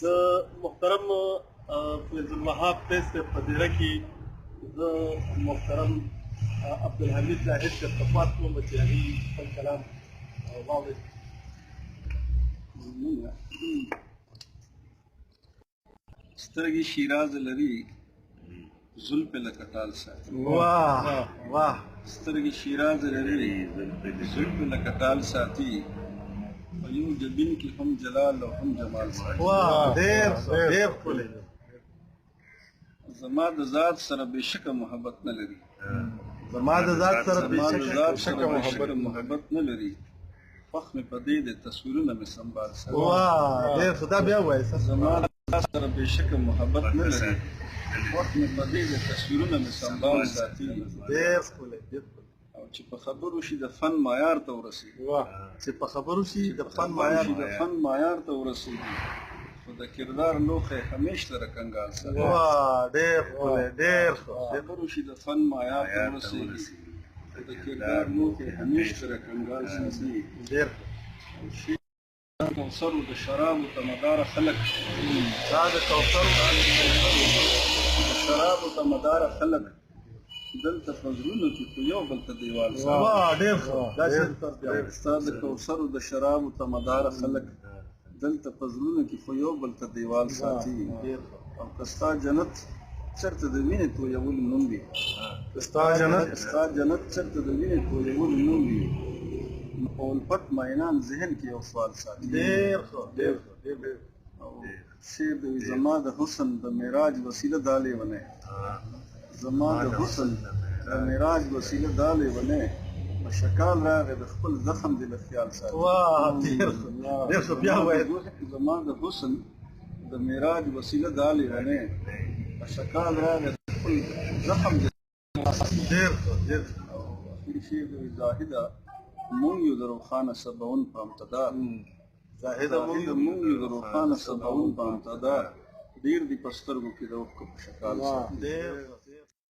د محترم فیض الوهاب فیض صاحب په دېره کې زه محترم عبدالحمید زاهد صاحب ته خواست کوم چې هغوی خپل کلام واوري. سترګې شیراز لري، زلفې لکه ټال ساتي. واه واه. سترګې شیراز لري، زلفې لکه ټال ساتي، په یو جبین کې هم جلال او هم جمال ساتي. واه، ډېر ښه، ډېر ښکلی. زما د ذات سره بېشکه محبت نه لري. زما د ذات سره زما د ذات بېشکه سره محبت بېشکه محبت نه لري، خوښ مې په دې دی تصویرونه مې سنبال ساتي. واه، ډېر ښه، دا بیا ووایه. زما د ذات سره بېشکه محبت نه لري، خوښ مې په دې دی تصویرونه مې سنبال ساتي. ډېر ښکلی، ډېر ښکلی. او چې په خبرو شي د فن معیار ته ورسېږي. واه، چې په خبرو شي د فن معیار شي د فن معیار ته ورسېږي، خو د کردار لوښی همیش لره کنګال ساتي. واه، ډېر ښکلی، ډېر ښه. خبرو شي د فن معیار ته ورسېږي، خو د کردار لوښی همیش لره کنګال ساتي. ډېر او شعر کوثرو د شرابو تمداره خلک، دا د کوثر د شرابو تمداره خلک دلته په زړونو کې خو یو بل ته دیوال ساتي. واه، ډېر ښه، دا شعر تر بیا ووایه. ستا د کوثرو د شرابو تمداره خلک دلته په زړونو کې خو یو بل ته دیوال ساتي. ډېر ښه. او که ستا جنت چېرته د وینې تویولو نوم وي، ستا جنت، که ستا جنت چېرته د وینې تویولو نوم وي، نو په الفت مینان ذهن کې یو سوال ساتي. ډېر ښه، ډېر ښه، ډېر ښه. او شعر دی، زما د حسن د معراج وسیله دا لیونی، زما د حسن د معراج وسیله دا لیونی، په شکال راغی د خپل زخم دې له خیال ساتي. واه، ډېر ښه، ډېر ښه، بیا ووایه. زما د حسن د معراج وسیله دا لیونی، په شکال راغی د خپل زخم دې. ډېر ښه، ډېر ښه. او اخري شعر دی، زاهده مونږ یو د روښانه سباون په امتداد، زاهده مونږ زاهده مونږ یو د روښانه سباون په امتداد، ډېر دي په سترګو کې د اوښکو په شکال ساتي. ډېر ښه.